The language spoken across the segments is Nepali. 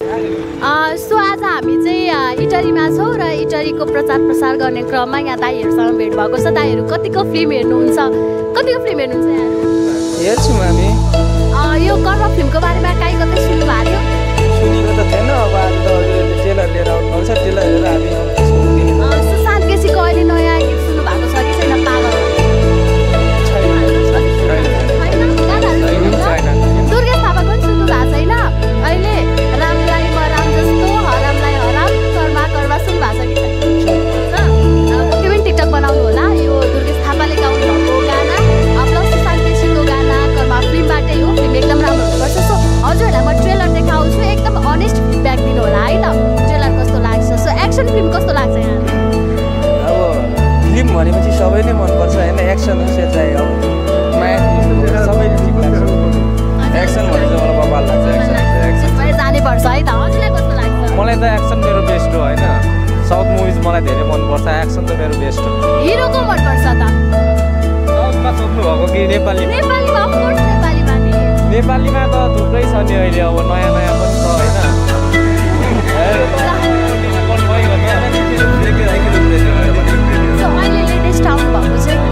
सो आज हामी चाहिँ इटलीमा छौँ र इटलीको प्रचार प्रसार गर्ने क्रममा यहाँ दाइहरूसँग भेट भएको छ। दाइहरू कतिको फिल्म हेर्नुहुन्छ? कतिको फिल्म हेर्नुहुन्छ यहाँ? हेर्छौँ हामी। यो कर्म फिल्मको बारेमा काहीँ कतै सुन्नुभएको थियो? सुनेको त थिएन, अब आज त ट्रेलर लिएर आउनुहुन्छ, ट्रेलर हेरेर हामी सुशान्त केसीको अहिले नयाँ गीत सुन्नु भएको छ कि छैन? पागल दुर्गेश थापाको पनि सुन्नु भएको छैन? अहिले रामलाई म राम जस्तो हरामलाई हराम कर्मा कर्मा सुन्नु भएको छ कि छैन? त्यो पनि टिकटक बनाउनु होला। यो दुर्गेश थापाले गाउनु भएको गाना प्लस सुशान्त केसीको गाना कर्मा फिल्मबाटै हो। फिल्म एकदम राम्रो हुनुपर्छ। सो हजुरहरूलाई म ट्रेलर देखाउँछु, एकदम अनेस्ट फिडब्याक दिनु होला है त। ट्रेलर कस्तो लाग्छ? सो एक्सन फिल्म कस्तो लाग्छ यहाँ? अब फिल्म भनेपछि सबै नै मनपर्छ होइन, एक्सन होस् या चाहिँ अब माया सबै नै ठिक लाग्छ। एक्सन भने चाहिँ मलाई बबाल लाग्छ। एक्सन जानुपर्छ है त। हजुरलाई कस्तो लाग्छ? मलाई त एक्सन मेरो बेस्ट हो होइन। साउथ मुभिज मलाई धेरै मनपर्छ, एक्सन त मेरो बेस्ट हो। हिरो को मनपर्छ त? साउथमा सोध्नु भएको कि नेपाली? नेपालीमा अफकोर्स नेपालीमा नि। नेपालीमा त थुप्रै छ नि अहिले, अब नयाँ नयाँ पनि छ होइन। अहिले लेटेस्ट आउनु भएको चाहिँ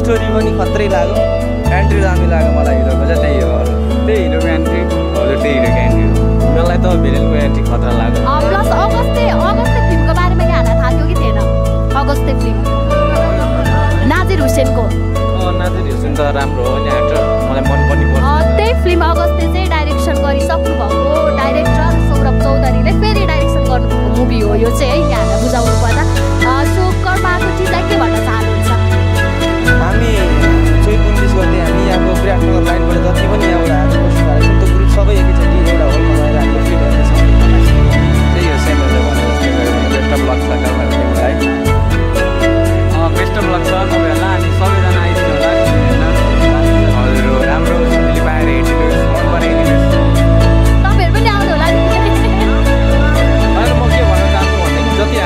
स्टोरी पनि खत्रै लाग्यो, एन्ट्री दामी लाग्यो मलाई हिरोको चाहिँ। त्यही हो, त्यही हिरोको एन्ट्री हजुर, त्यही हिरोको एन्ट्री हो। मलाई त भिलेनको एन्ट्री खतरा लाग्यो। प्लस अगस्ते फिल्मको बारेमा यहाँलाई थाहा थियो कि थिएन? अगस्ते फिल्म नाजिर हुसेनको। नाजिर हुसेन त राम्रो हो नि एक्टर, मलाई मन पनि पर्छ। त्यही फिल्म अगस्ते चाहिँ डाइरेक्सन गरिसक्नु भएको डाइरेक्टर सौरभ चौधरीले फेरि डाइरेक्सन गर्नुभएको मुभी हो यो चाहिँ है, यहाँलाई बुझाउनु पर्दा। सो कर्माको चिजलाई के भन्न चाहनुहुन्छ? हामी 24-25 गते हामी यहाँको विराटनगर लाइनबाट जति पनि यहाँबाट आएको कोसिस गरेको त्यो ग्रुप सबै एकैचोटि एउटा हलमा गएर हाम्रो फिल्म हेर्नेछौँ। त्यही हो सेमहरूले भने जस्तै गऱ्यो भने बेस्ट अफ लक छ कर्मा फिल्मलाई। बेस्ट अफ लक छ तपाईँहरूलाई, अनि सबैजना आइदिनु होला हेर्न। हजुर राम्रो फिल्म आएर हेरिदिनुहोस्, मन पराइदिनुहोस्। तपाईँहरू पनि आउनु होला नि। अहिले म के भन्न चाहन्छु भन्दाखेरि जति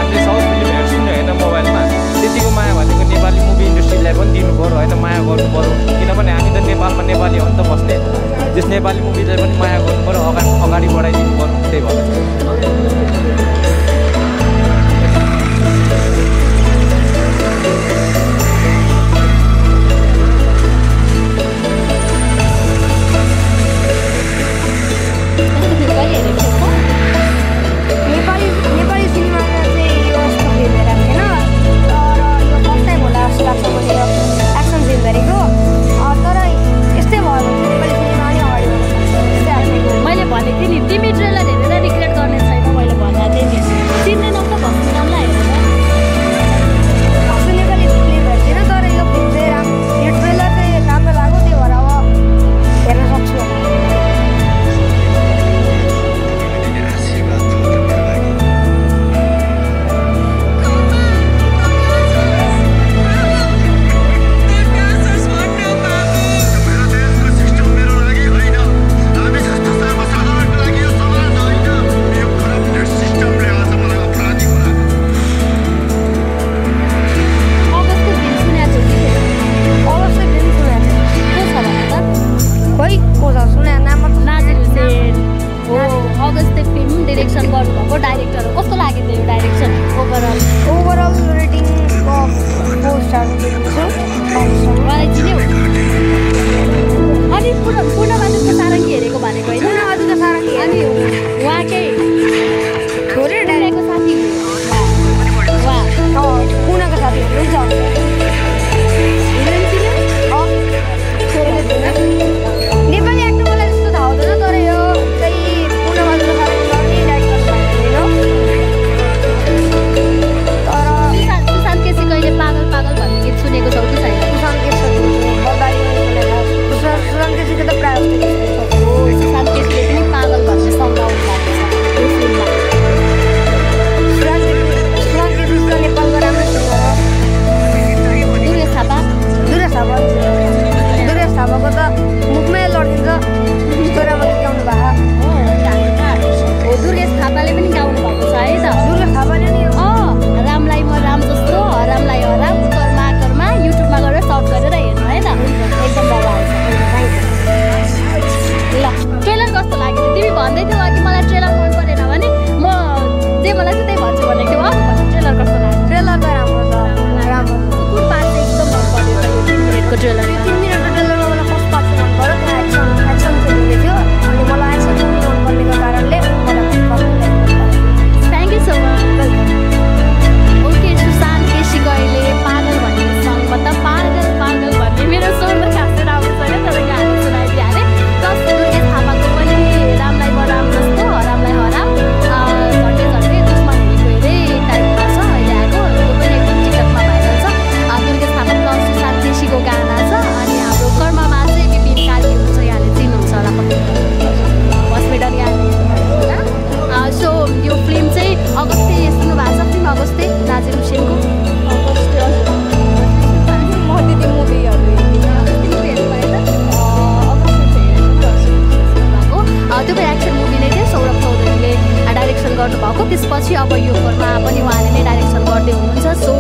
त्यसपछि अब यो फोरमा पनि उहाँले नै डाइरेक्सन गर्दै हुनुहुन्छ। सो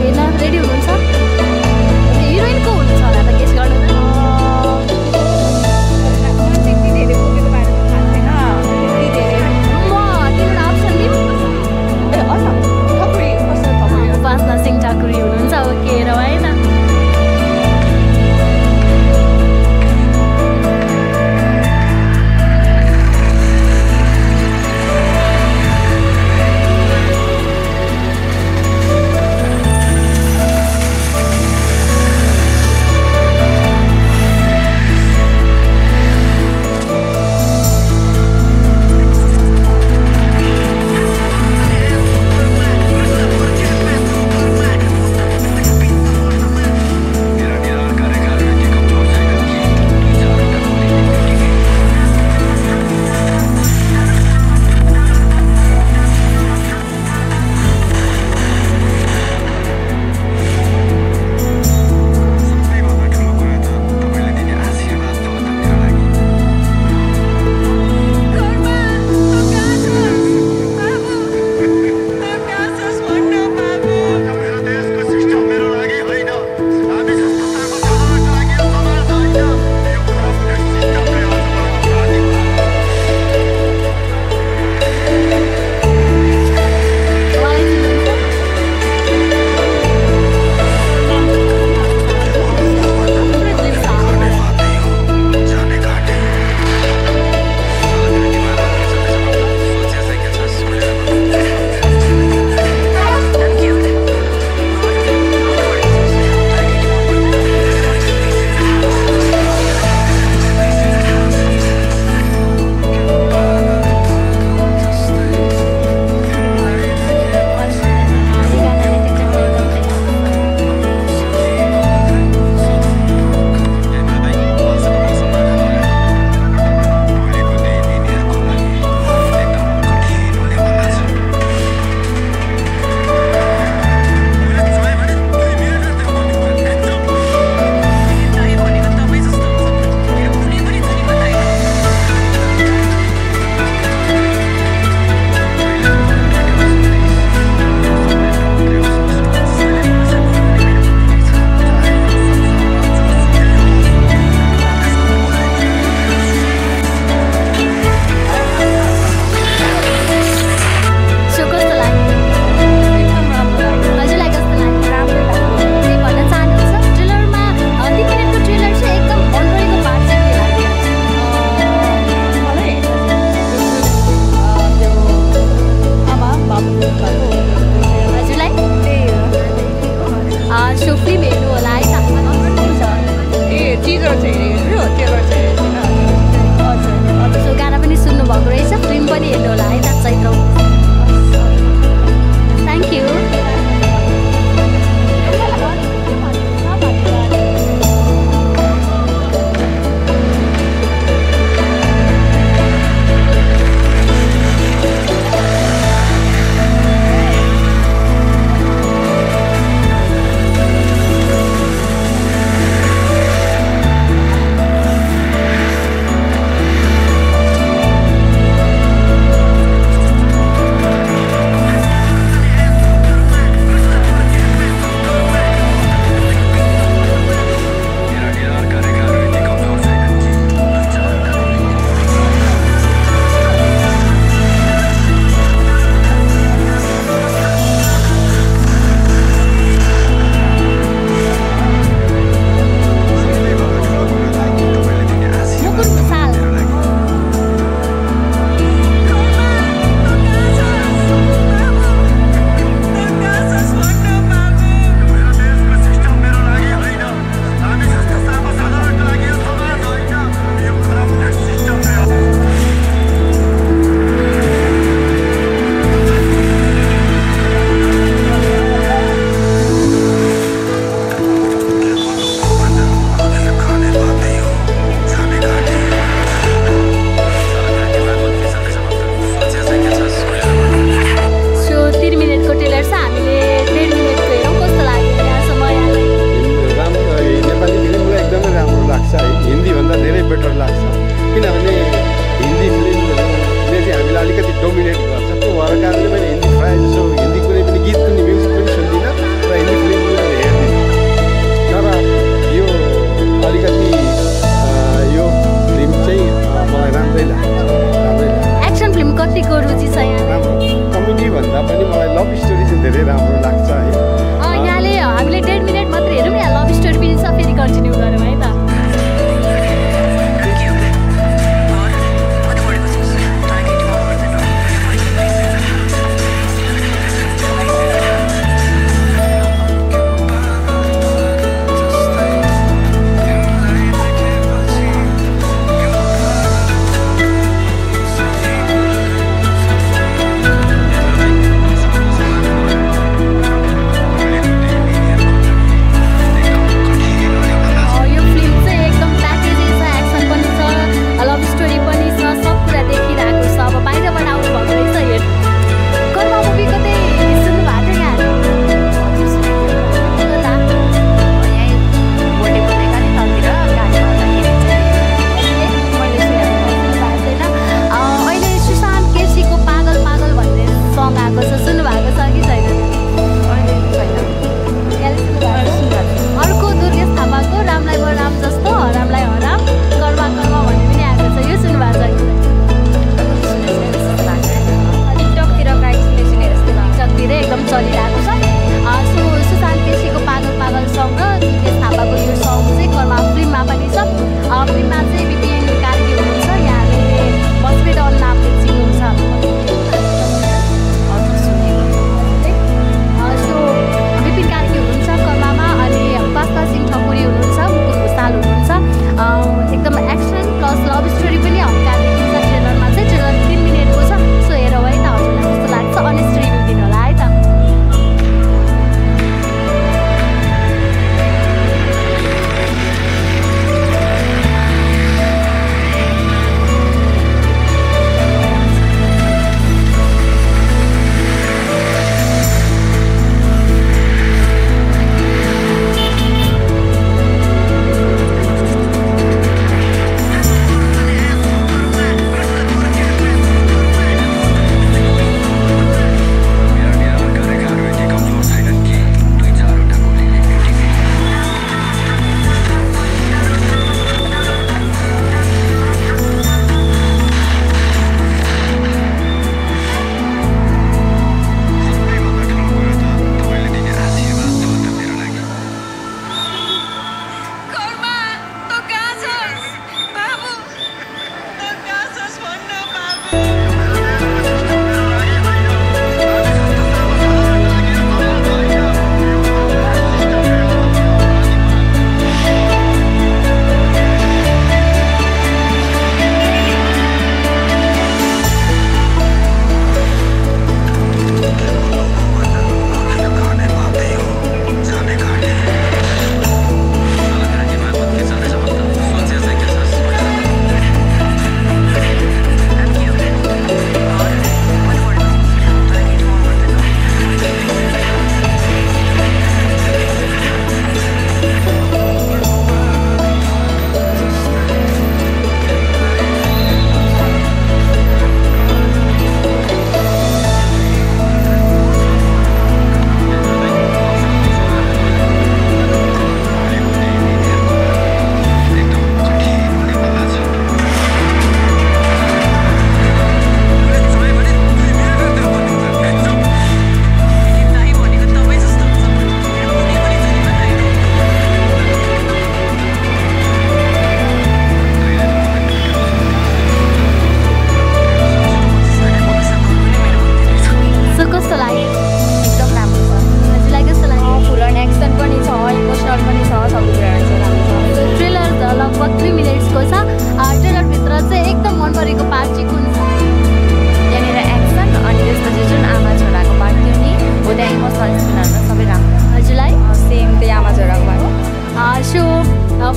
हेर्न रेडी हुनुहुन्छ? हिरोइन को हुनुहुन्छ होला त गेस गर्नु त? उपासना सिंह ठकुरी हुनुहुन्छ। ओके रमाएन?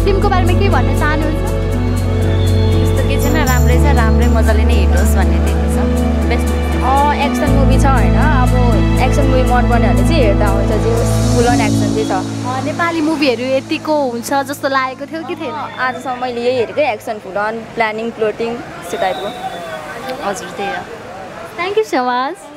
फिल्मको बारेमा के भन्न चाहनुहुन्छ? त्यस्तो के छैन, राम्रै छ, राम्रै मजाले नै हिट होस् भन्ने त्यति छ। बेस्ट एक्सन मुभी छ होइन, अब एक्सन मुभी मनपर्नेहरूले चाहिँ हेर्दा हुन्छ, जे फुल अन एक्सन चाहिँ छ। नेपाली मुभीहरू यतिको हुन्छ जस्तो लागेको थियो कि थिएन? आजसम्म मैले यही हेरेकै, एक्सन फुल अन प्लानिङ प्लोटिङ यस्तो टाइपको। हजुर त्यही हो। Thank you so much.